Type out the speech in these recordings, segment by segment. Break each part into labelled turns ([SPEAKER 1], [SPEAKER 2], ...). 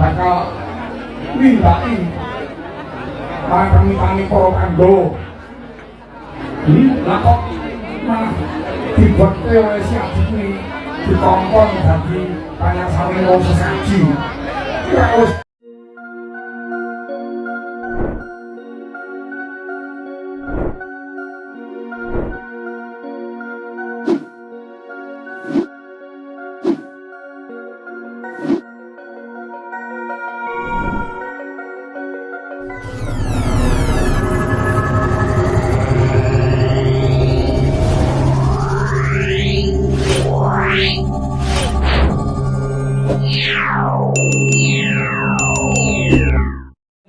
[SPEAKER 1] Bakal nindaki marang permintaane para Pandhawa. Lah kok malah dibekte oleh si Aji kuwi dikongkon dadi panyarsane wong sesaji. Kira wis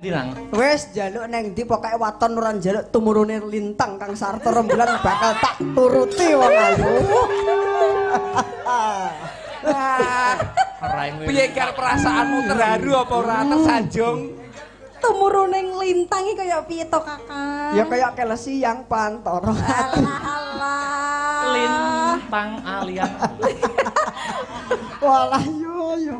[SPEAKER 2] Dilang.
[SPEAKER 3] Wes njaluk neng ndi pokoke waton ora njaluk tumurune lintang kang sarta rembulan bakal tak turuti wong ayu.
[SPEAKER 4] Piye karo perasaanmu terharu apa ora tersanjung?
[SPEAKER 5] Tumurune lintang iki kaya piye to, Kakang?
[SPEAKER 3] Ya kaya kelesi yang pantoro.
[SPEAKER 5] Alah alah.
[SPEAKER 2] Lintang alian.
[SPEAKER 3] Walah yo yo.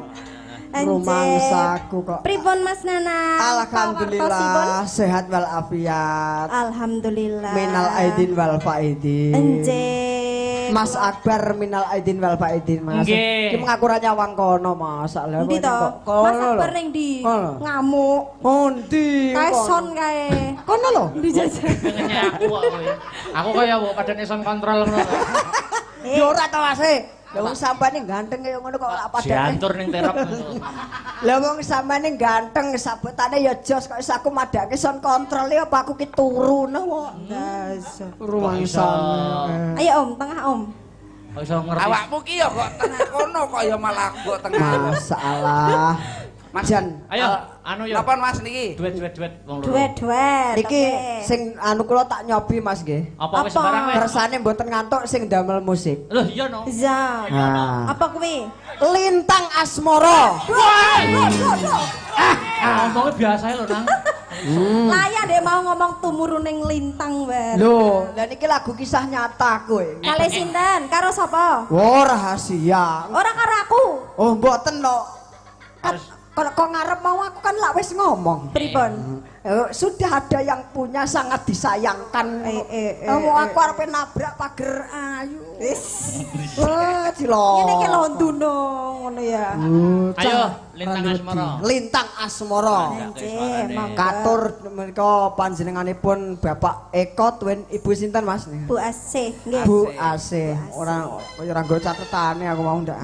[SPEAKER 3] Rumangsaku kok.
[SPEAKER 5] Pripun Mas Nana?
[SPEAKER 3] Alhamdulillah sehat walafiat.
[SPEAKER 5] Alhamdulillah.
[SPEAKER 3] Minal aidin wal faidin.
[SPEAKER 5] Enjih.
[SPEAKER 3] Mas Akbar minal aidin wal faidin Mas.
[SPEAKER 2] Nggih.
[SPEAKER 3] Ki mengaku ora nyawang kono Mas. Lah
[SPEAKER 5] Endi to? Mas Akbar ning ndi? Ngamuk.
[SPEAKER 3] Oh ndi?
[SPEAKER 5] Kae son kae.
[SPEAKER 3] Kono lho.
[SPEAKER 5] Ndi jajan.
[SPEAKER 2] Ngenyek aku kok kowe. Aku kaya mbok padane son kontrol ngono.
[SPEAKER 3] Ya ora to Mas. Lah wong sampane ganteng kaya ngono kok ora padane.
[SPEAKER 2] Diantur ning terop.
[SPEAKER 3] Lah wong sampane ganteng sabetane ya jos kok iso aku madake son kontrol ya apa aku ki turu ngono kok. Rumangsane.
[SPEAKER 5] Ayo Om, tengah Om.
[SPEAKER 2] Kok iso ngerti.
[SPEAKER 4] Awakmu ki ya kok tengah kono kok ya malah kok tengah.
[SPEAKER 3] Masalah.
[SPEAKER 4] Mas
[SPEAKER 3] Jan,
[SPEAKER 2] ayo anu yo.
[SPEAKER 4] Napa Mas niki?
[SPEAKER 2] Duet-duet wong loro.
[SPEAKER 5] Duet-duet.
[SPEAKER 3] Iki sing anu kula tak nyobi Mas nggih.
[SPEAKER 2] Apa wis sembarang wis?
[SPEAKER 3] Kersane mboten ngantuk sing damel musik.
[SPEAKER 2] Loh iya no.
[SPEAKER 5] Iya. Apa kuwi?
[SPEAKER 3] Lintang Asmara.
[SPEAKER 2] Ah, ngomongnya biasa lho Nang.
[SPEAKER 5] Lah ya ndek mau ngomong tumurune lintang wae.
[SPEAKER 3] Lho, lah niki lagu kisah nyata kowe.
[SPEAKER 5] Kale sinten? Karo sapa?
[SPEAKER 3] Oh, rahasia.
[SPEAKER 5] Ora karo aku.
[SPEAKER 3] Oh, mboten lho. Kalau kok ngarep mau aku kan lak wis ngomong.
[SPEAKER 5] Pripun?
[SPEAKER 3] Sudah ada yang punya sangat disayangkan. Aku arepe nabrak pager ayu.
[SPEAKER 5] Wis.
[SPEAKER 3] Wah, cilok.
[SPEAKER 5] Ngene iki lho nduno ngono ya.
[SPEAKER 2] Ayo, Lintang Asmara.
[SPEAKER 3] Lintang Asmara. Katur menika panjenenganipun Bapak Eko tuwin Ibu sinten Mas?
[SPEAKER 5] Bu Asih nggih.
[SPEAKER 3] Bu Asih. Ora kaya ora nggo catetane aku mau ndak.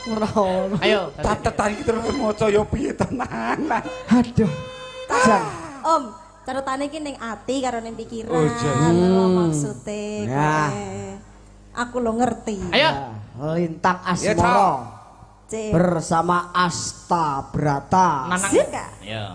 [SPEAKER 3] Masyaallah.
[SPEAKER 2] Ayo,
[SPEAKER 4] catetan iki terus maca ya piye tenan.
[SPEAKER 3] Aduh. Jan.
[SPEAKER 5] Om, catetane iki ning ati karo ning pikiran. Lho maksude kowe. Aku lho ngerti.
[SPEAKER 2] Ayo,
[SPEAKER 3] Lintang Asmara. Bersama Asta Brata.
[SPEAKER 2] Nanang. Iya.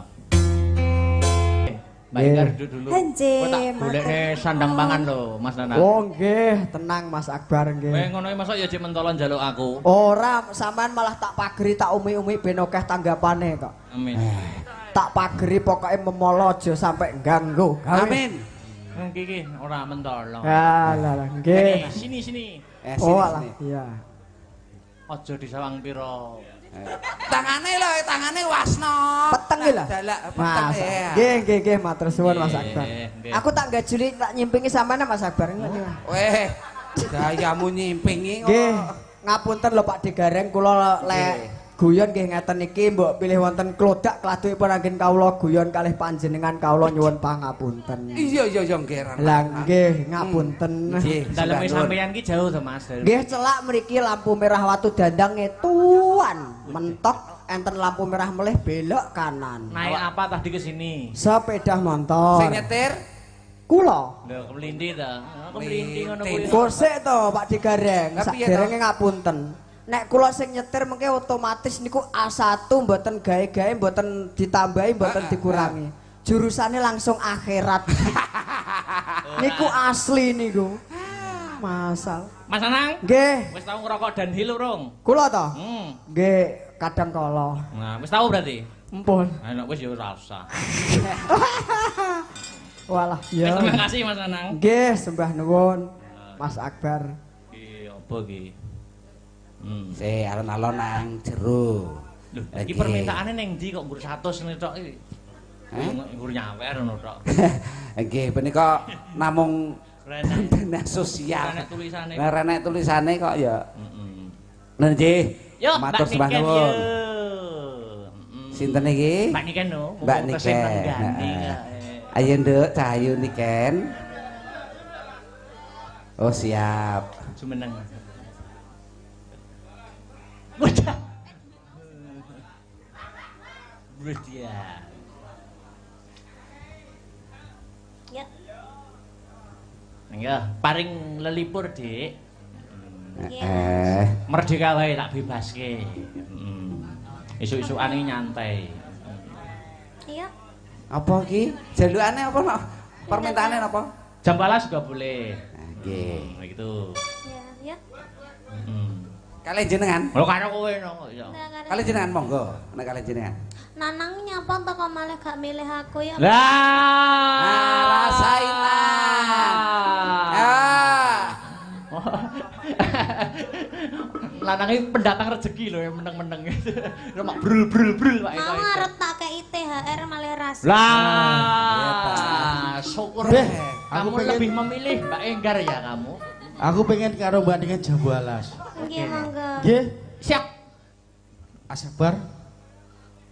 [SPEAKER 2] Mbak Inggar duduk dulu.
[SPEAKER 5] Enjih.
[SPEAKER 2] Kowe tak golekne sandang pangan lho, Mas Nanang.
[SPEAKER 3] Oh nggih, tenang Mas Akbar nggih.
[SPEAKER 2] Kowe ngono iki mosok ya jek mentolo njaluk aku.
[SPEAKER 3] Ora, sampean malah tak pageri tak umi-umi ben akeh tanggapane kok.
[SPEAKER 2] Amin.
[SPEAKER 3] Tak pageri pokoke memolo aja sampe ganggu.
[SPEAKER 4] Amin.
[SPEAKER 2] Iki iki ora mentolo.
[SPEAKER 3] Ya lah nggih.
[SPEAKER 2] Sini sini.
[SPEAKER 3] Oh alah iya.
[SPEAKER 2] Aja disawang pira.
[SPEAKER 4] Tangane lho, tangane wasno.
[SPEAKER 3] Peteng iki lho.
[SPEAKER 4] Mas.
[SPEAKER 3] Nggih, nggih, nggih, matur suwun Mas Akbar. Aku tak gajuli tak nyimpingi sampean Mas Akbar.
[SPEAKER 4] Weh, gayamu nyimpingi kok.
[SPEAKER 3] Nggih, ngapunten lho Pak Digareng kula lek guyon nggih ngeten iki mbok pilih wonten klodak kladukipun anggen kawula guyon kalih panjenengan kawula nyuwun pangapunten.
[SPEAKER 4] Iya iya iya nggih.
[SPEAKER 3] Lah nggih ngapunten.
[SPEAKER 2] Daleme sampeyan ki jauh to Mas.
[SPEAKER 3] Nggih celak mriki lampu merah Watu Dandang ngetuan mentok enten lampu merah melih belok kanan.
[SPEAKER 2] Naik apa tadi ke sini?
[SPEAKER 3] Sepeda motor.
[SPEAKER 4] Sing nyetir
[SPEAKER 3] kula.
[SPEAKER 2] Lho kemlinthi ta. Kemlinthi ngono kuwi.
[SPEAKER 3] Kosek to Pak Digareng. Saderenge ngapunten. Nek kula sing nyetir mengke otomatis niku A1 mboten gawe-gawe mboten ditambahi mboten dikurangi. Jurusane langsung akhirat. Niku asli niku. Masal.
[SPEAKER 2] Mas Anang?
[SPEAKER 3] Nggih.
[SPEAKER 2] Wis tau ngerokok Dunhill urung?
[SPEAKER 3] Kula to? Nggih, kadang kala.
[SPEAKER 2] Nah, wis tau berarti?
[SPEAKER 3] Empun.
[SPEAKER 2] Nah, nek wis ya ora usah.
[SPEAKER 3] Walah, ya.
[SPEAKER 2] Terima kasih Mas Anang.
[SPEAKER 3] Nggih, sembah nuwun Mas Akbar.
[SPEAKER 2] Iki apa iki?
[SPEAKER 6] Sik alon-alon nang jero.
[SPEAKER 2] Lho, iki permintaane ning ndi kok nggur 100 ngene tok iki? Nggur nyawer ngono tok.
[SPEAKER 6] Nggih, punika namung dana sosial.
[SPEAKER 2] Renek tulisane.
[SPEAKER 6] Lah renek tulisane kok ya.
[SPEAKER 2] Heeh.
[SPEAKER 6] Lha nggih.
[SPEAKER 2] Matur
[SPEAKER 6] sembah nuwun. Sinten iki?
[SPEAKER 2] Mbak Niken no.
[SPEAKER 6] Mbak Niken. Ayo Nduk, Cahayu Niken. Oh siap.
[SPEAKER 2] Jumeneng. Udah. Udah.
[SPEAKER 5] Ya.
[SPEAKER 2] Ya, paring lelipur, Dik. Merdeka wae tak bebaske. Isuk-isukane nyantai.
[SPEAKER 5] Iya.
[SPEAKER 6] Apa iki? Jalukane apa no? Permintaane napa?
[SPEAKER 2] Jam 12 juga boleh.
[SPEAKER 6] Nggih.
[SPEAKER 2] Begitu.
[SPEAKER 5] Ya, ya.
[SPEAKER 6] Kalian jenengan?
[SPEAKER 2] Lho karo kowe no ya.
[SPEAKER 6] Kalian jenengan monggo, nek kalian jenengan.
[SPEAKER 5] Nanang nyapa to kok malah gak milih aku ya?
[SPEAKER 2] Lah,
[SPEAKER 6] rasain lah. Ah.
[SPEAKER 2] Lanang iki pendatang rezeki lho yang meneng-meneng. Lho mak brul-brul-brul Pak.
[SPEAKER 5] Mau arep tak kei THR malah rasa.
[SPEAKER 2] Lah, syukur. Kamu pengen... lebih memilih Mbak Enggar ya kamu.
[SPEAKER 7] Aku pengen karo Mbak Niken Jambu Alas.
[SPEAKER 5] Nggih, monggo.
[SPEAKER 7] Nggih.
[SPEAKER 2] Siap.
[SPEAKER 7] Asabar.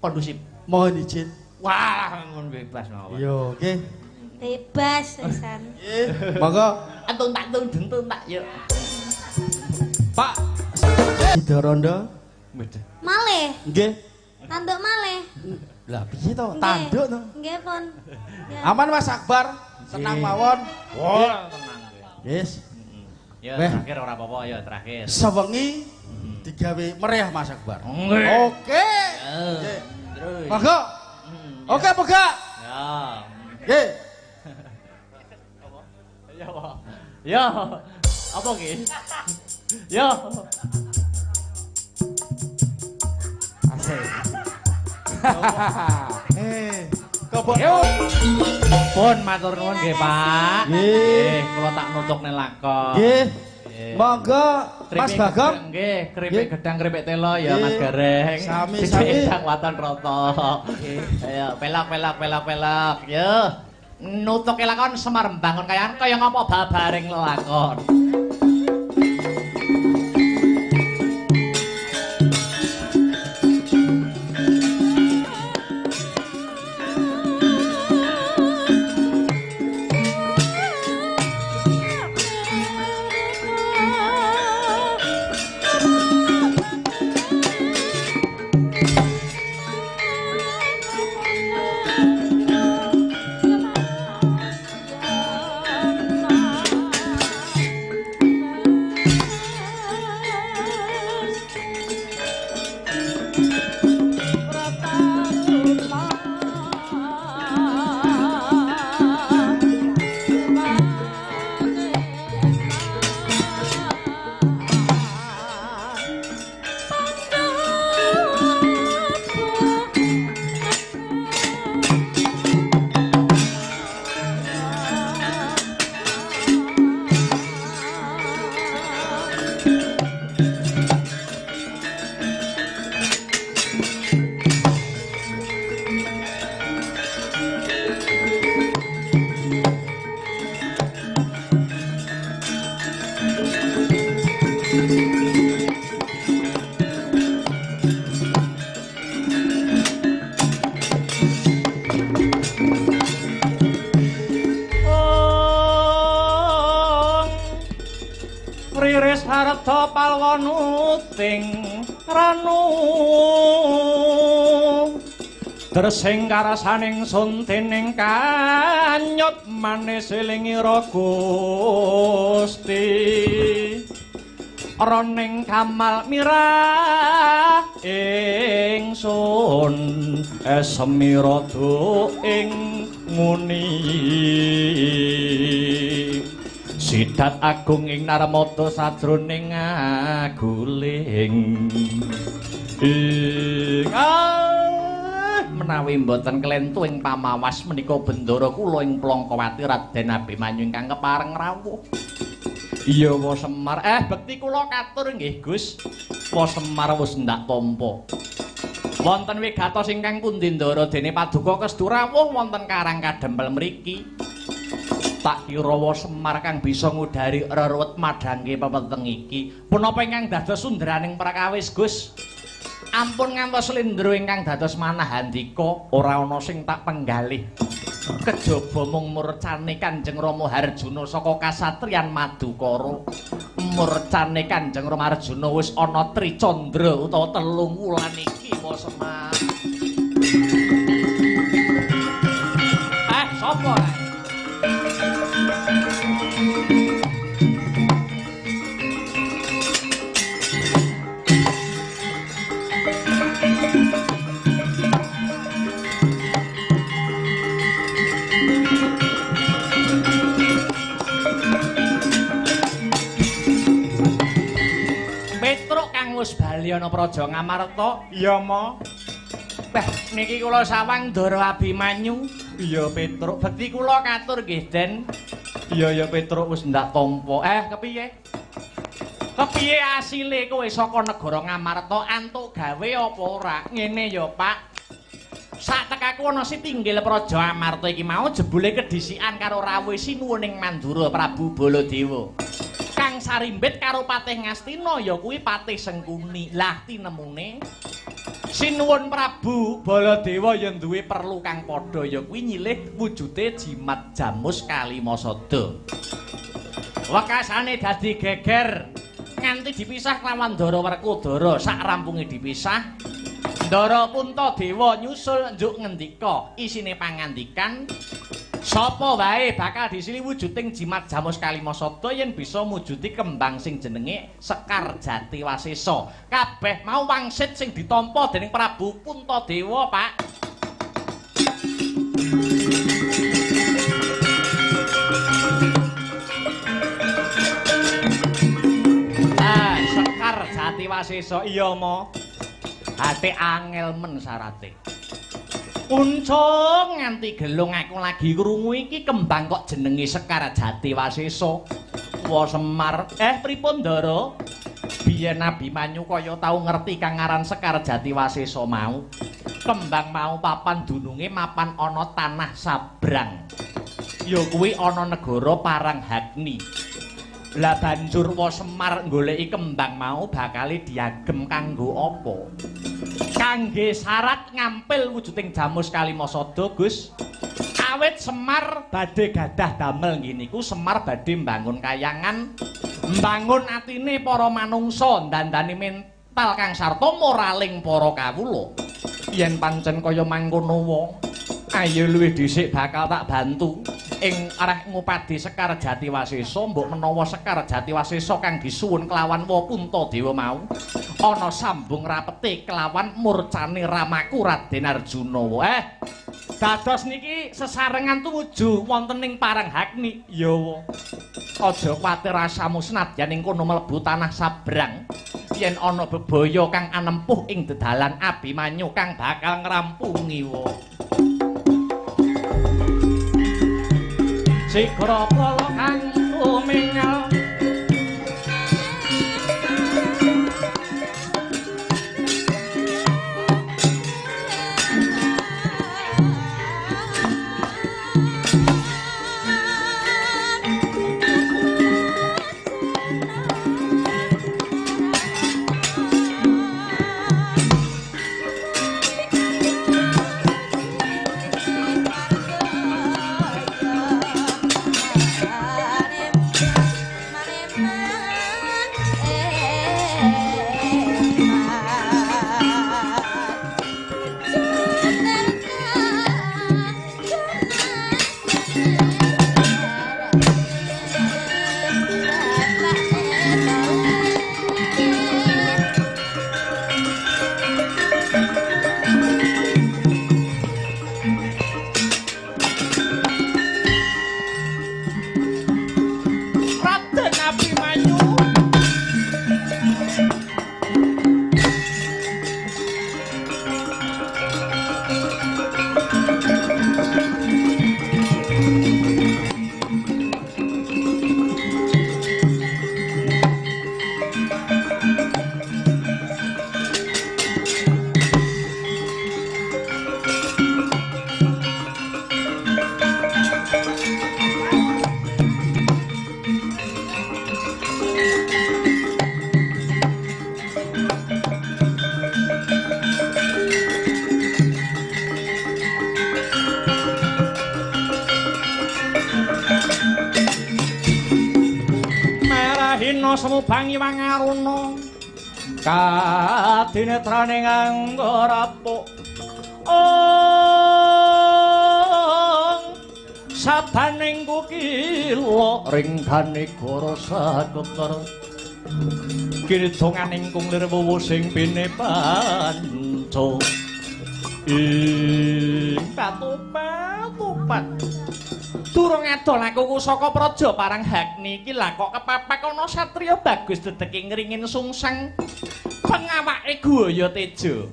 [SPEAKER 2] Kondusif.
[SPEAKER 7] Mohon izin.
[SPEAKER 2] Wah, ngono bebas mawon.
[SPEAKER 7] Yo, nggih.
[SPEAKER 5] Bebas wisan.
[SPEAKER 7] Nggih. Monggo.
[SPEAKER 2] Antung tak tung dentung tak yuk.
[SPEAKER 7] Pak Sidorondo.
[SPEAKER 5] Malih.
[SPEAKER 7] Nggih.
[SPEAKER 5] Tanduk malih.
[SPEAKER 7] Lah piye to? Tanduk to.
[SPEAKER 5] Nggih, pun.
[SPEAKER 7] Aman Mas Akbar, tenang mawon.
[SPEAKER 2] Wah, tenang.
[SPEAKER 7] Yes.
[SPEAKER 2] Ya, terakhir ora apa-apa ya, terakhir.
[SPEAKER 7] Sewengi digawe meriah Mas Akbar.
[SPEAKER 2] Oke.
[SPEAKER 7] Oke. Monggo. Oke, buka.
[SPEAKER 2] Ya.
[SPEAKER 7] Nggih.
[SPEAKER 2] Ya. Ya. Apa ki? Yo.
[SPEAKER 6] Asik.
[SPEAKER 7] Kobok.
[SPEAKER 2] Pun matur nuwun nggih, Pak. Nggih, kula tak nutukne lakon.
[SPEAKER 7] Nggih. Monggo Mas Bagong.
[SPEAKER 2] Nggih, keripik gedang keripik telo ya Mas Gareng.
[SPEAKER 7] Sami-sami.
[SPEAKER 2] Gedang waton rata. Ayo, pelak pelak pelak pelak. Yo. Nutuke lakon Semar Mbangun kayan kaya ngapa babaring lelakon. Harta palwanuting ranu Dresing karasaning sun dening kanyut manis elingira Gusti Roning kamal mirah ingsun esemira ing nguni Sidat agung ing Narmada sajroning aguling ing menawi mboten klentu ing pamawas menika bendara kula ing Plangkawati Raden Abimanyu ingkang kepareng rawuh. Iya wa Semar. Bekti kula katur nggih Gus. Wa Semar wis ndak tampa. Wonten wigatos ingkang pundi Ndara dene paduka kestu rawuh wonten Karang Kadempel mriki. Tak kira wa Semar kang bisa ngudari reruwet madhangke pepeteng iki. Punapa ingkang dados sunderaning prakawis Gus? Ampun ngantos slendro ingkang dados manah handika, ora ana sing tak penggalih. Kejaba mung murcane Kanjeng Rama Harjuna saka kasatriyan Madukara. Murcane Kanjeng Rama Harjuna wis ana tricandra utawa telung wulan iki wa Semar. Sapa kae? Wis bali ana Praja Ngamarta. Iya, Ma. Beh, niki kula sawang Ndara Abimanyu. Iya, Petruk. Bekti kula katur nggih, Den. Iya, ya Petruk wis ndak tampa. Kepiye? Kepiye asile kowe saka negara Ngamarta antuk gawe apa ora? Ngene ya, Pak. Sak tekaku ana sitinggil Praja Amarta iki mau jebule kedhisikan karo rawuhe sinuwun ing Mandura Prabu Baladewa. Kang sarimbit karo Patih Ngastina ya kuwi Patih Sengkuni. Lah tinemune sinuwun Prabu Baladewa ya duwe perlu kang padha ya kuwi nyilih wujude jimat jamus Kalimasada. Wekasane dadi geger nganti dipisah kelawan Ndara Werkudara. Sak rampunge dipisah Ndara Puntadewa nyusul njuk ngendika isine pangandikan sapa wae bakal disili wujuding jimat jamus Kalimasada yen bisa mujudi kembang sing jenenge Sekar Jati Wasesa. Kabeh mau wangsit sing ditampa dening Prabu Puntadewa, Pak. Sekar Jati Wasesa. Iya, Ma. Ate angel men syarate. Uncung nganti gelung aku lagi krungu iki kembang kok jenenge Sekar Jati Wasesa. Wa Semar, pripun Ndara? Biyen Abimanyu kaya tau ngerti kang aran Sekar Jati Wasesa mau. Kembang mau papan dununge mapan ana tanah sabrang. Ya kuwi ana negara Paranghagni. Lah banjur wa Semar goleki kembang mau bakale diagem kanggo apa? Kangge syarat ngampil wujuding jamus Kalimasada, Gus. Awit Semar badhe gadah damel nggih niku Semar badhe mbangun kayangan, mbangun atine para manungsa, ndandani mental kang sarta moraling para kawula. Yen pancen kaya mangkono wong, ayo luwih dhisik bakal tak bantu ing arah ngupadi Sekar Jati Wasesa. Mbok menawa Sekar Jati Wasesa kang disuwun kelawan wa Puntadewa mau ana sambung rapete kelawan murcane ramaku Raden Arjuna. Dados niki sesarengan tumuju wonten ing Paranghagni. Ya wa. Aja kuwatir rasamu senadyan ing kono mlebu tanah sabrang. Yen ana bebaya kang anempuh ing dedalan Abimanyu kang bakal ngrampungi wa. Sigra prala kang tumingal
[SPEAKER 5] Ma
[SPEAKER 2] semubangi wangaruna kadinetrane nganggo rapuk ong sabaning kukila ringgane goro saketara kidonganing kung lir wuwu sing bene panca ing patupat durung adol aku saka praja Paranghagni iki lah kok kepapak ana satriya bagus dedeke ngringin sungsang pengawake Guaya Teja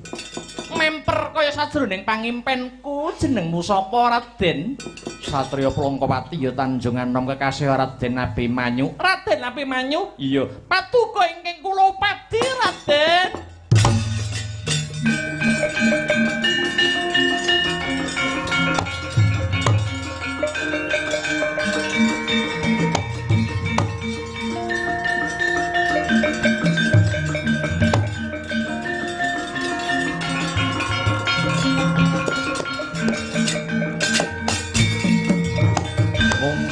[SPEAKER 2] memper kaya sajroning pangimpenku. Jenengmu sapa Raden? Satriya Plongkowati ya Tanjung Anom kekasih Raden Abimanyu. Raden Abimanyu? Iya. Paduka ingkang kula upadi Raden.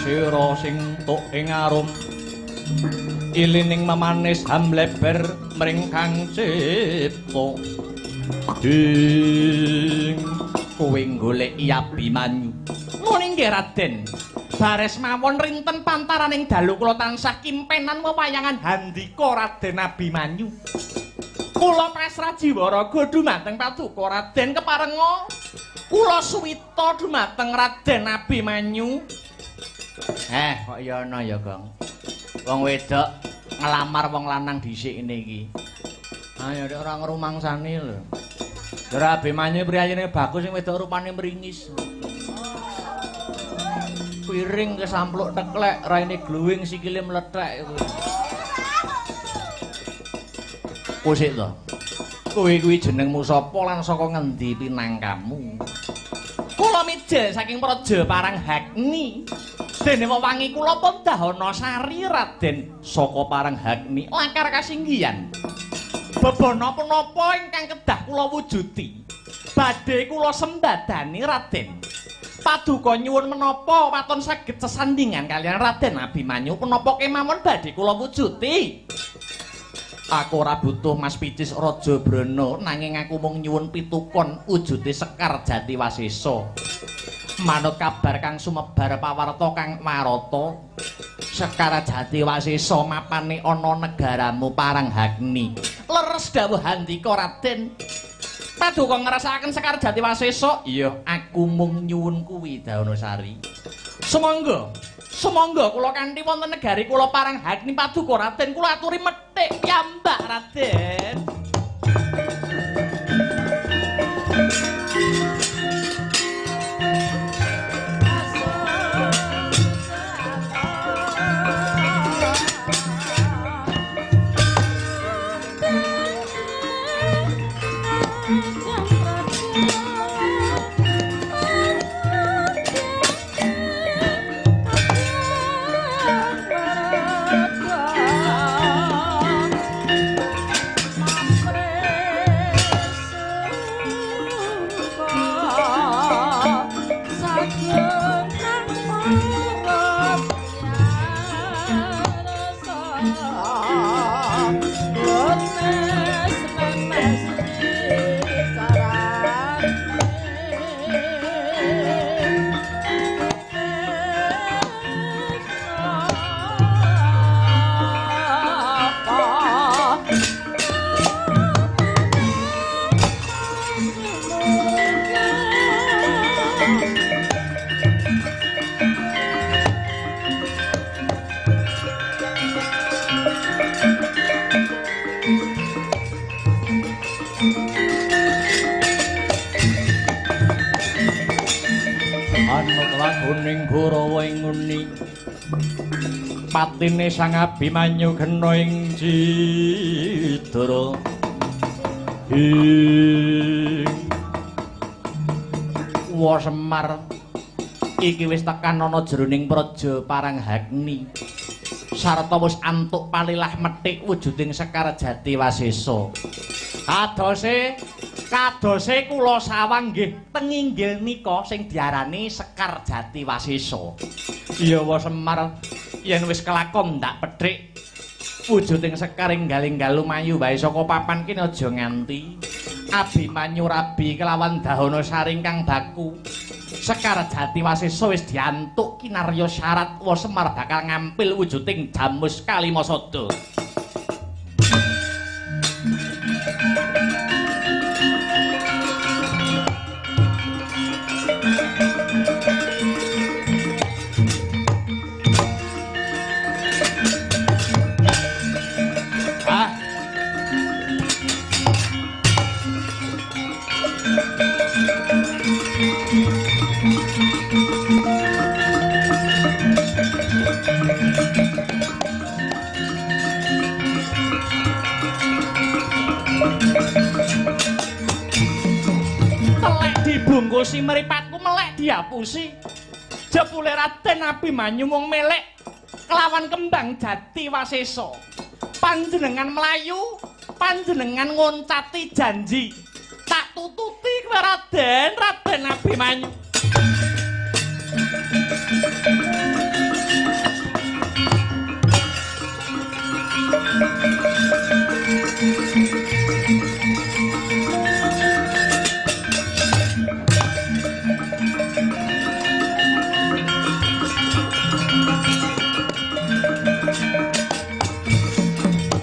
[SPEAKER 2] Sira sing tuk ing arum ilining memanis hamleber mring kang cipta ding kowe goleki Abimanyu. Ngono inggih Raden. Bares mawon rinten pantaraning dalu kula tansah kimpenan wewayangan handika Raden Abimanyu. Kula pasrah jiwa raga dumateng paduka Raden keparenga kula suwita dumateng Raden Abimanyu. Kok ya ana ya, Gong. Wong wedok ngelamar wong lanang dhisik ngene iki. Ayo nek ora ngrumangsani lho. Ora Abimanyu priyayine bagus sing wedok rupane mringis. Piring kesampluk teklek, raine glowing sikile mlethek kuwi. Kusik to. Kowe kuwi jenengmu sapa lan saka ngendi pinangkamu? Kula mijil saking praja Paranghagni. Dene wewangi kula pun dahana sari Raden saka Paranghagni lakar kasinggihan. Bebana punapa ingkang kedah kula wujudi? Badhe kula sembadani Raden. Paduka nyuwun menapa waton saged sesandingan kaliyan Raden Abimanyu punapa kemawon badhe kula wujudi? Aku ora butuh Mas Picis Raja Brana nanging aku mung nyuwun pitukon wujude Sekar Jati Wasesa. Manut kabar kang sumebar pawarta kang warata Sekar Jati Wasesa mapane ana negaramu Paranghagni. Leres dawuh handika Raden. Paduka ngrasakaken Sekar Jati Wasesa? Iya, aku mung nyuwun kuwi Daunasari. Sumangga. Sumangga kula kanthi wonten negari kula Paranghagni paduka Raden kula aturi methik piyambak Raden. Laguning Kurawa ing nguni patine Sang Abimanyu kena ing Cidara. Ing Wa Semar iki wis tekan ana jroning praja Paranghagni sarta wis antuk palilah methik wujuding Sekar Jati Wasesa. Kadose kula sawang nggih teng inggil nika sing diarani Sekar Jati Wasesa. Iya Wa Semar, yen wis kelakon ndak pethik. Wujuding sekar enggal-enggal lumayu wae saka papan kene aja nganti Abimanyu rabi kelawan dahana saring kang baku. Sekar Jati Wasesa wis diantuk kinarya syarat wa Semar bakal ngampil wujuding jamus Kalimasada. Dibungkusi mripatku melek diapusi. Jebule Raden Abimanyu mung melek kelawan kembang Jati Wasesa. Panjenengan mlayu, panjenengan ngoncati janji. Tak tututi kowe Raden, Raden Abimanyu.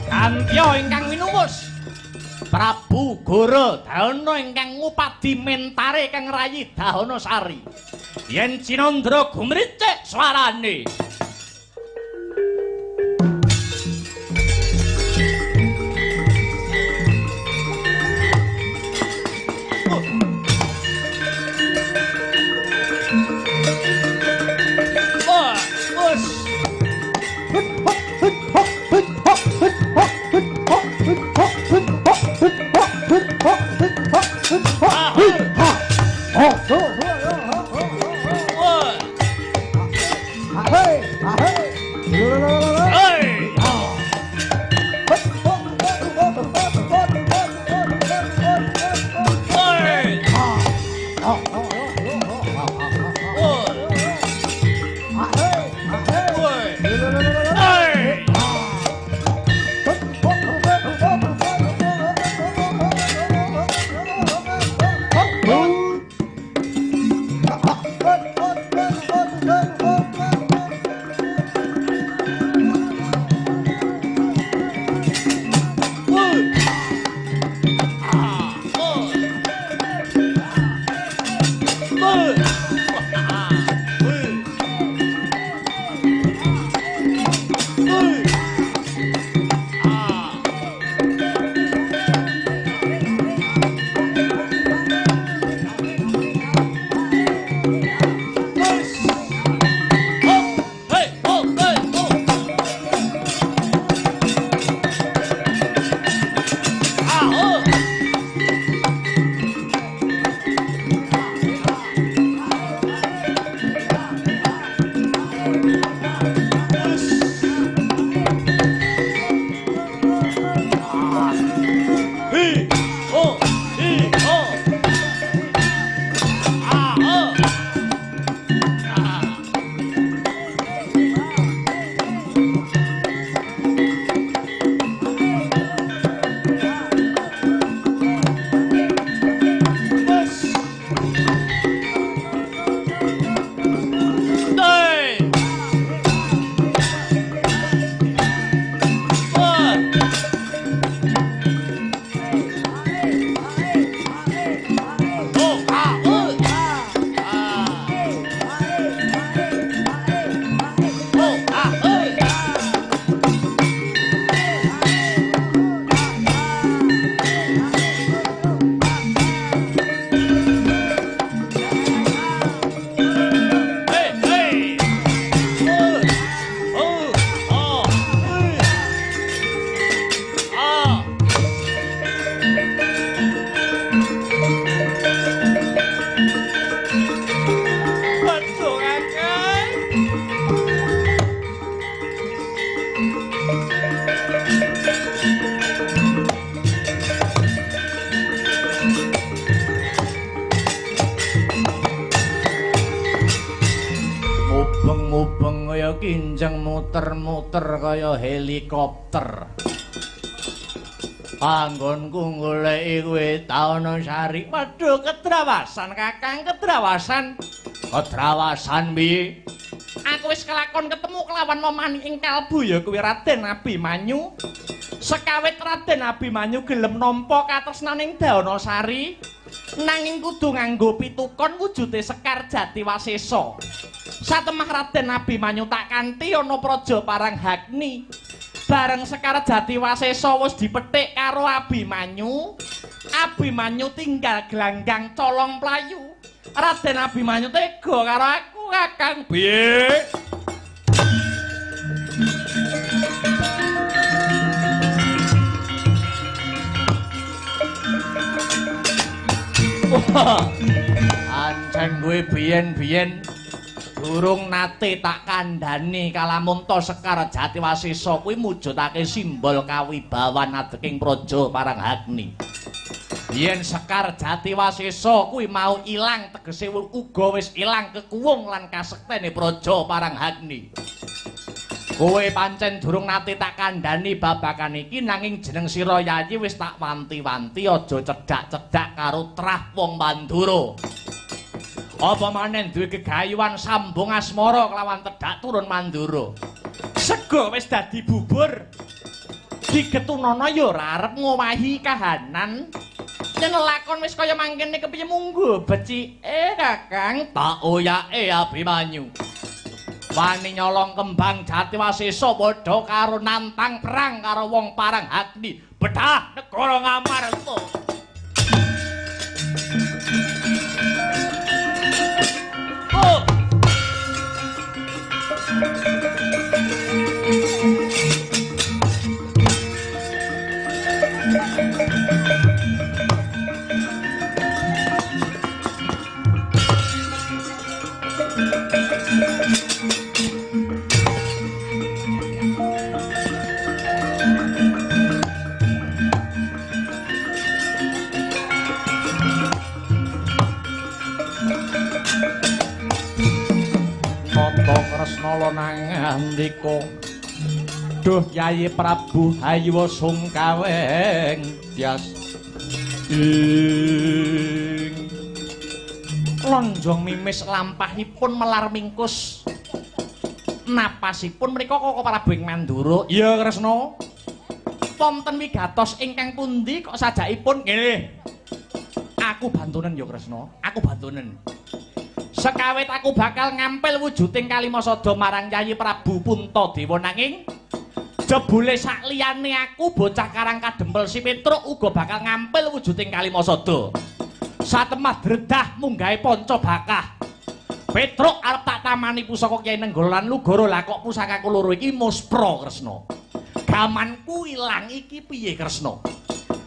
[SPEAKER 2] Kantya ingkang winuwus Prabu Gora Dahana ingkang ngupadi mentare kang rayi Dahana Sari. Yen cinandra gumricik swarane. benjeng muter-muter kaya helikopter. Panggonku goleki kowe Daunasari. Waduh, kedrawasan Kakang, kedrawasan. Kedrawasan piye? Aku wis kelakon ketemu kelawan momani ing kalbu ya kuwi Raden Abimanyu. Sekawit Raden Abimanyu gelem nampa katresnaning Daunasari, nanging kudu nganggo pitukon wujude Sekar Jati Wasesa. Satemah Raden Abimanyu tak kanthi ana praja Paranghagni. Bareng Sekar Jati Wasesa wis dipethik karo Abimanyu, Abimanyu tinggal gelanggang colong playu. Raden Abimanyu tega karo aku, Kakang. Piye? Ancen kowe biyen-biyen durung nate tak kandhani kalamunta Sekar Jati Wasesa kuwi mujudake simbol kawibawan adeking praja Paranghagni. Yen Sekar Jati Wasesa kuwi mau ilang tegese uga wis ilang kekuwung lan kasektene praja Paranghagni. Kowe pancen durung nate tak kandhani babagan iki nanging jeneng sira Yayi wis tak wanti-wanti aja cedhak-cedhak karo trah wong Mandura. Apa maneh duwe gegayuhan sambung asmara kelawan tedhak turun Mandura. Sego wis dadi bubur. Digetunana ya ora arep ngowahi kahanan. Yen lakon wis kaya mangkene kepiye munggo becike Kakang? Tak oyake Abimanyu. Wani nyolong kembang Jati Wasesa padha karo nantang perang karo wong Paranghagni. Bedah negara Ngamarta. Oh. Kresna nangandika, duh Yayi Prabu hayu sungkaweng tyas ing lonjong mimis lampahipun melar mingkus napasipun menika Koko Prabu ing Mandura. Iya Kresna, wonten wigatos ingkang pundi kok sajakipun nggih? Aku bantunen ya Kresna, aku bantunen. Sekawit aku bakal ngampil wujuding Kalimasada marang Yayi Prabu Puntadewa nanging jebule sakliyane aku bocah Karang Kadempel si Petruk uga bakal ngampil wujuding Kalimasada. Satemah dredah munggahe panca bakah. Petruk arep tak tamani pusaka Kyai Nenggala lan Lugara, lah kok pusakaku loro iki muspra Kresna. Gamanku ilang iki piye Kresna?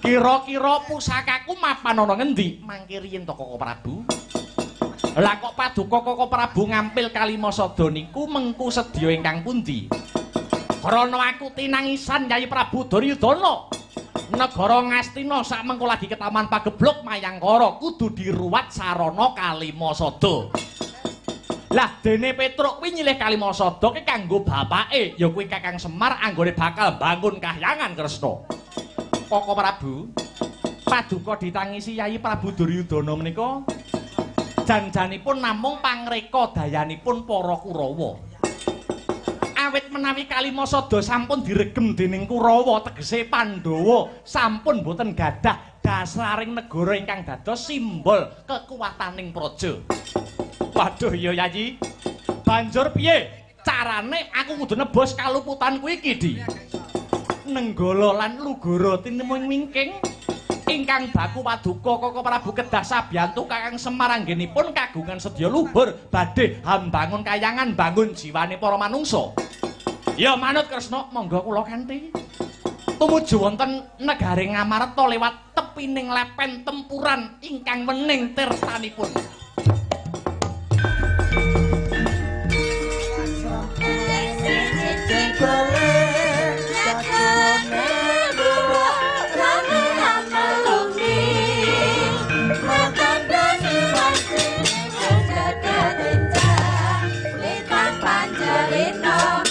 [SPEAKER 2] Kira-kira pusakaku mapan ana ngendi? Mangke riyin to Koko Prabu. Lah kok paduka Koko Prabu ngampil Kalimasada niku mengku sedya ingkang pundi? Krana aku tinangisan Yayi Prabu Duryudana. Negara Ngastina sak mengko lagi ketaman pagebluk Mayangkara kudu diruwat sarana Kalimasada. Lah dene Petruk kuwi nyilih Kalimasada ki kanggo bapake ya kuwi Kakang Semar anggone bakal bangun kahyangan Kresna. Koko Prabu, paduka ditangisi Yayi Prabu Duryudana menika janjanipun namung pangreka dayanipun para Kurawa. Awit menawi Kalimasada sampun diregem dening Kurawa tegese Pandhawa sampun boten gadah dasaring negara ingkang dados simbol kekuwataning praja. Waduh ya Yayi, banjur piye carane aku kudu nebus kaluputanku iki Di? Nenggala lan Lugara tinemu wingking ingkang baku paduka Koko Prabu kedah sabiyantu Kakang Semar anggenipun kagungan sedya luhur badhe hambangun kayangan bangun jiwane para manungsa. Ya manut Kresna, monggo kula kanthi tumuju wonten negari Ngamarta lewat tepining lepen tempuran ingkang wening tirtanipun.
[SPEAKER 5] Panjalino.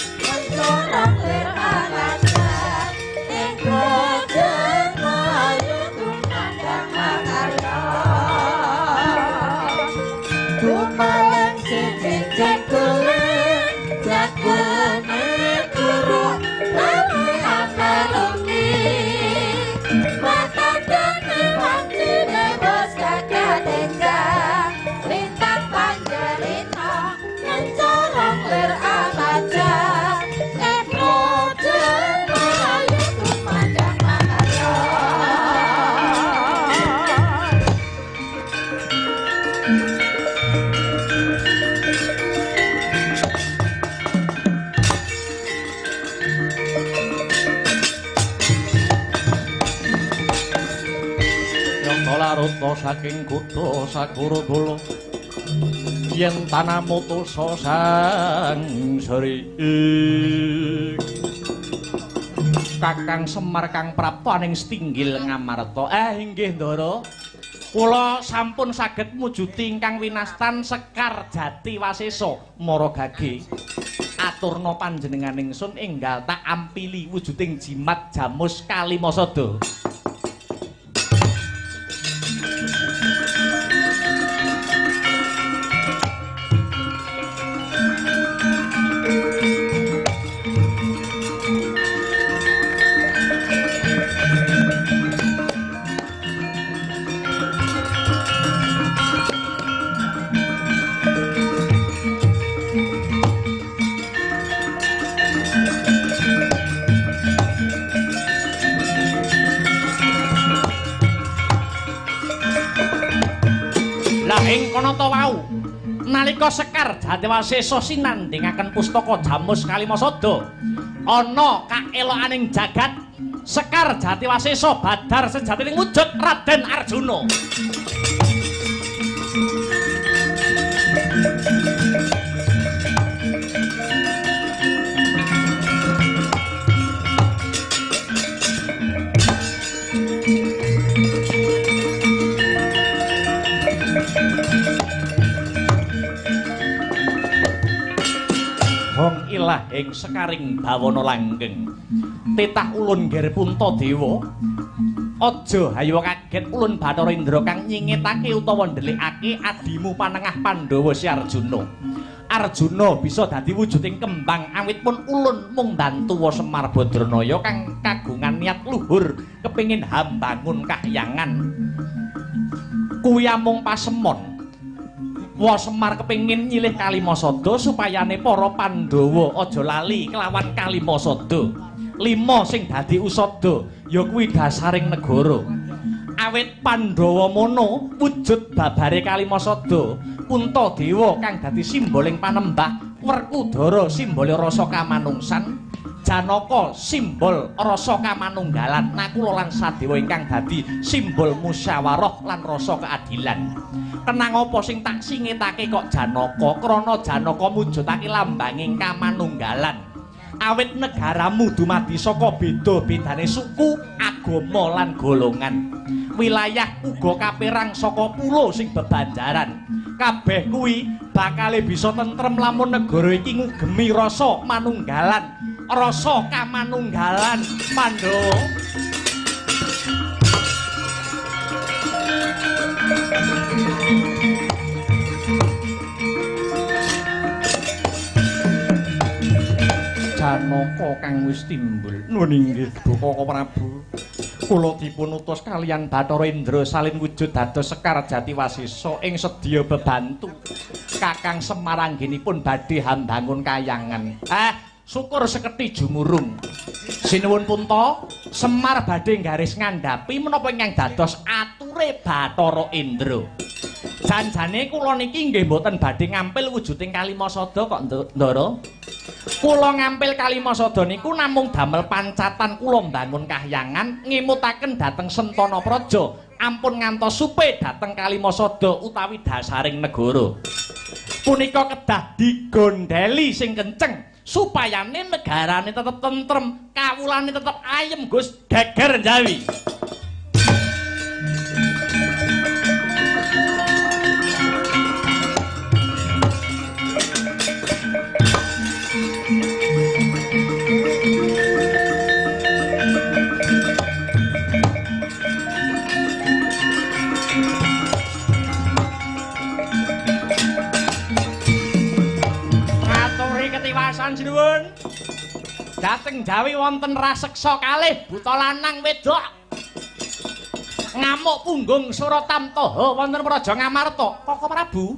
[SPEAKER 2] Laruta saking kutha Sakurukula yen tanah mutusa sang sri. Kakang Semar kang prapta ning setinggil Ngamarta. Inggih Ndara. Kula sampun saged mujudi ingkang winastan Sekar Jati Wasesa Mara Gage. Aturna panjenengan ingsun enggal tak ampili wujuding jimat jamus Kalimasada. Ing kono ta wau nalika Sekar Jati Wasesa sinandhingaken pustaka Jamus Kalimasada ana kaelokaning jagat Sekar Jati Wasesa badar sejatining wujud Raden Arjuna. Hong ilah ing sekaring bawana langgeng. Titah ulun nggir Puntadewa, aja hayo kaget ulun Bathara Indra kang nyingetake utawa ndelikake adimu panengah Pandhawa si Arjuna. Arjuna bisa dadi wujuding kembang awit pun ulun mung bantuwa Semar Badranaya kang kagungan niat luhur kepingin hambangun kahyangan. Kuwi amung pasemon. Wa Semar kepingin nyilih Kalimasada supayane para Pandhawa aja lali kelawan Kalimasada. Lima sing dadi usada ya kuwi dasaring negara. Awit Pandhawa mono wujud babare Kalimasada, Puntadewa kang dadi simboling panembah, Werkudara simbole rasa kamanungsan, Janaka simbol rasa kamanunggalan, Nakula lan Sadewa ingkang dadi simbol musyawarah lan rasa keadilan. Kenang apa sing tak singetake kok Janaka? Krana Janaka mujudake lambanging kamanunggalan. Awit negaramu dumadi saka beda-bedane suku, agama lan golongan. Wilayah uga kaperang saka pulo sing bebanjaran. Kabeh kuwi bakale bisa tentrem lamun negara iki ngugemi rasa manunggalan, rasa kamanunggalan Pandhawa. Janaka kang wis timbul. Nuwun inggih Bapak Prabu. Kula dipun utus kaliyan Bathara Indra salin wujud dados Sekar Jati Wasesa ing sedya bebantu. Kakang Semar anggenipun badhe hambangun kayangan. Syukur seketi jumurung. Sinuwun Punta, Semar badhe nggaris ngandhapi menapa ingkang dados ature Bathara Indra. Janjane kula niki nggih mboten badhe ngampil wujuding Kalimasada kok, Ndara. Kula ngampil Kalimasada niku namung damel pancatan kula mbangun kahyangan ngemutaken dhateng Sentana Praja ampun ngantos supe dhateng Kalimasada utawi dasaring negara. Punika kedah digondheli sing kenceng supayane negarane tetep tentrem, kawulane tetep ayem Gus, geger Jawi. Sinuwun. Dhateng Jawi wonten raseksa kalih buta lanang wedok. Ngamuk punggung Suratamtaha wonten Praja Ngamarta. Koko Prabu.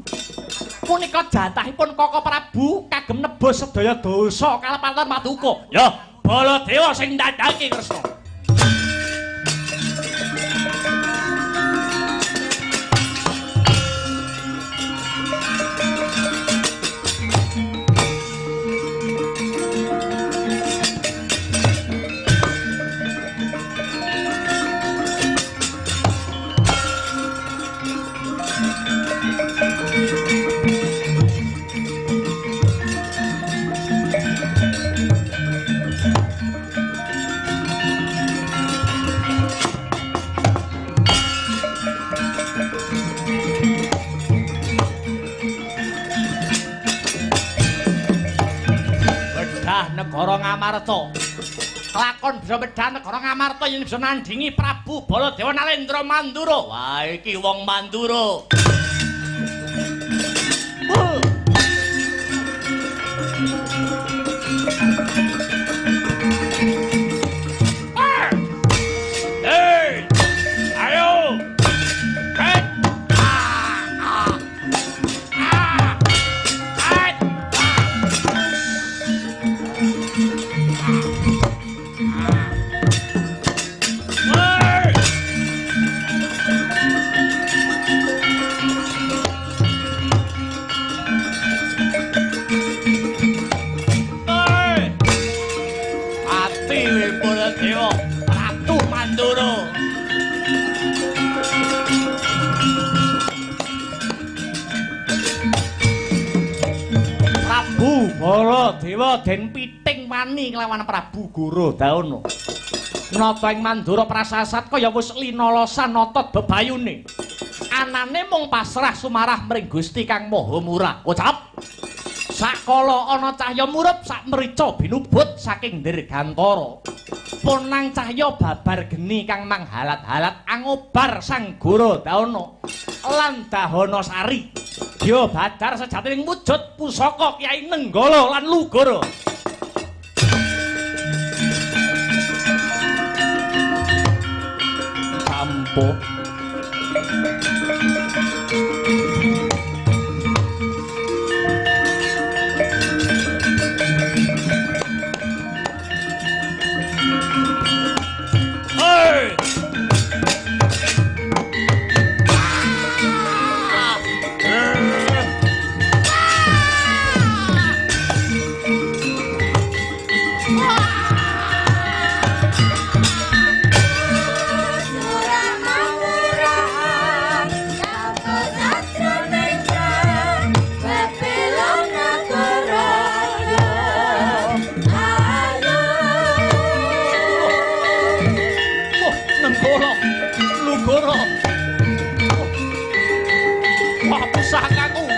[SPEAKER 2] Punika jatahipun Koko Prabu kagem nebus sedaya dosa kalepatan paduka. Ya, Baladewa sing ndandhake Kresna. Ngamarta. Lakon bisa medhah negara Ngamarta yen bisa nandingi Prabu Baladewa Nalendra Mandura. Wah, iki wong Mandura. Hey! Ayo! Hey! Ah! Ah! Ah! Ah! Hey! Ati Baladewa Ratu Mandura. Prabu Baladewa den piting wani kelawan Prabu Guru Dauna. Nata ing Mandura prasasat kaya wis linolosan otot bebayune. Anane mung pasrah sumarah mring Gusti Kang Maha Murah. Ucap. Sakala ana cahya murup sak mrica binubut saking dirgantara. Ponang cahya babar geni kang manghalat-halat angobar Sang Guru Dauna lan Dahana Sari. Ya badar sejatining wujud pusaka Kyai Nenggala lan Lugara. Sampo. Hey! Nenggala, Lugara. Wah, pusakaku.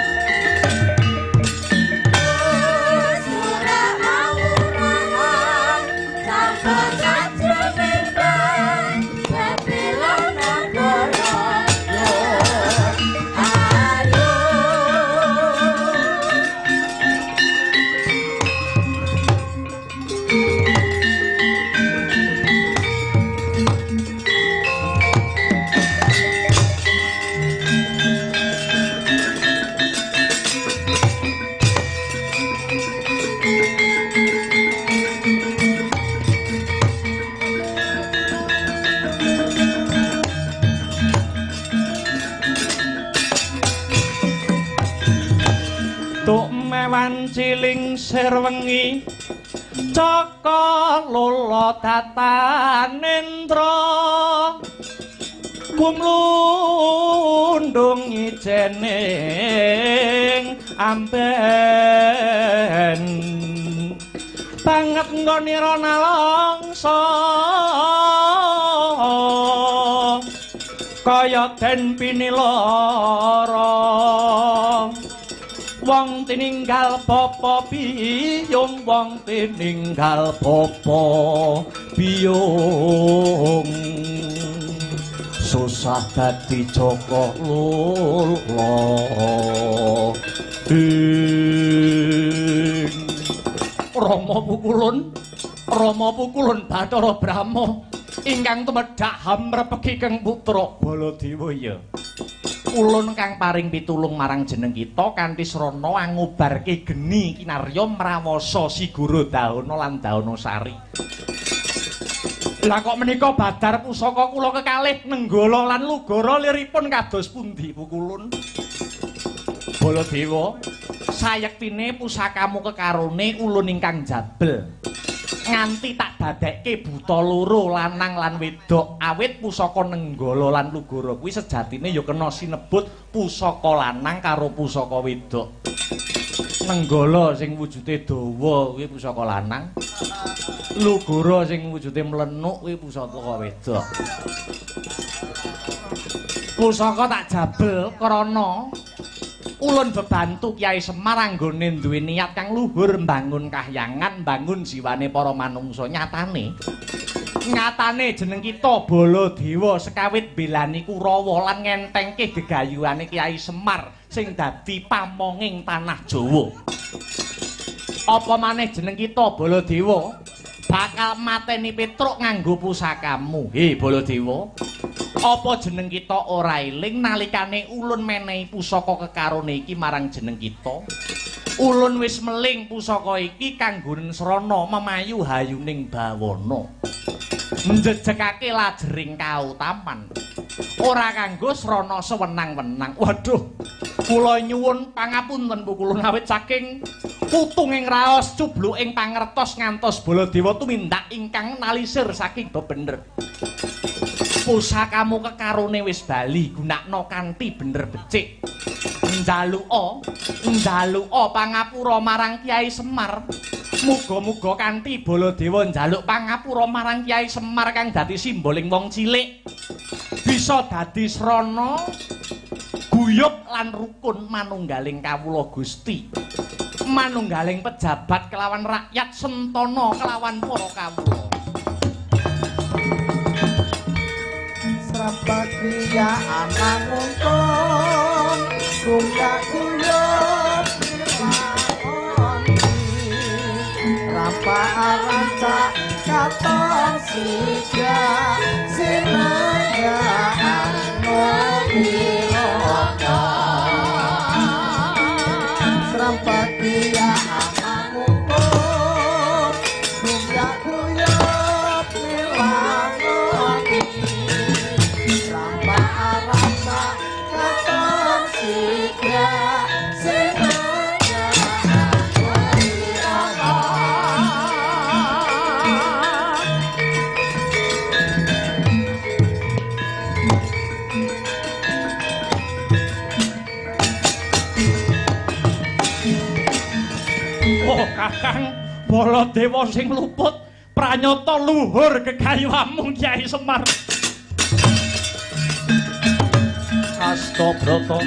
[SPEAKER 2] Tuk mewan ciling sirwengi caka lolo datanendra kumlundung ijening amben banget nggonira nalangsa kaya den pinilara. Wong tininggal bapa biyung, wong tininggal bapa biyung, susah dadi jaka lula. Ing Rama pukulun, Rama pukulun Bathara Brahma ingkang tumedhak hamrepegi kang putra Baladewa ya. Ulun kang paring pitulung marang jeneng kita kanthi srana angubarke geni kinarya mrawasa Si Guru Dahana lan Dahana Sari. Lah kok menika badar pusaka kula kekalih Nenggala lan Lugara liripun kados pundi pukulun? Baladewa, sayektine pusakamu kekarone ulun ingkang jabel. Nganti tak dadekke buta loro lanang lan wedok, awit pusaka Nenggala lan Lugara kuwi sejatine ya kena sinebut pusaka lanang karo pusaka wedok. Nenggala sing wujude dawa kuwi pusaka lanang, Lugara sing wujude mlenuk kuwi pusaka wedok. Pusaka tak jabel krana Ulun bebantu Kyai Semar anggone duwe niat kang luhur mbangun kahyangan, mbangun jiwane para manungsa. Nyatane nyatane jeneng kita Baladewa sekawit belani Kurawa lan ngentengke gegayuhane Kyai Semar sing dadi pamonging tanah Jawa. Apa maneh jeneng kita Baladewa bakal mateni Petruk nganggo pusakamu. He Baladewa, apa jeneng kita ora eling nalikane ulun menehi pusaka kekarone iki marang jeneng kita? Ulun wis meling pusaka iki kanggo srana memayu hayuning bawana, njejegake lajering kautaman, ora kanggo srana sewenang-wenang. Waduh, kula nyuwun pangapunten Bu kula awit saking putunging raos cubluking pangertos ngantos Baladewa tumindak ingkang nalisir saking bebener. Pusakamu kekarone wis bali, gunakno kanthi bener becik. Njaluka, njaluka pangapura marang Kyai Semar. Muga-muga kanthi Baladewa njaluk pangapura marang Kyai Semar kang dadi simboling wong cilik bisa dadi srana guyub lan rukun manunggaling kawula Gusti, manunggaling pejabat kelawan rakyat sentana kelawan para kawula.
[SPEAKER 7] Srapakriya amanguntung guyub nirwani rampak katon siga sinenggaan nirwana. Srapakriya amanguntung guyub nirwani rampak katon siga sinenggaan nirwana.
[SPEAKER 2] Oh Kakang Baladewa sing luput pranyata luhur gegayuhamu Kyai Semar. Astabrata.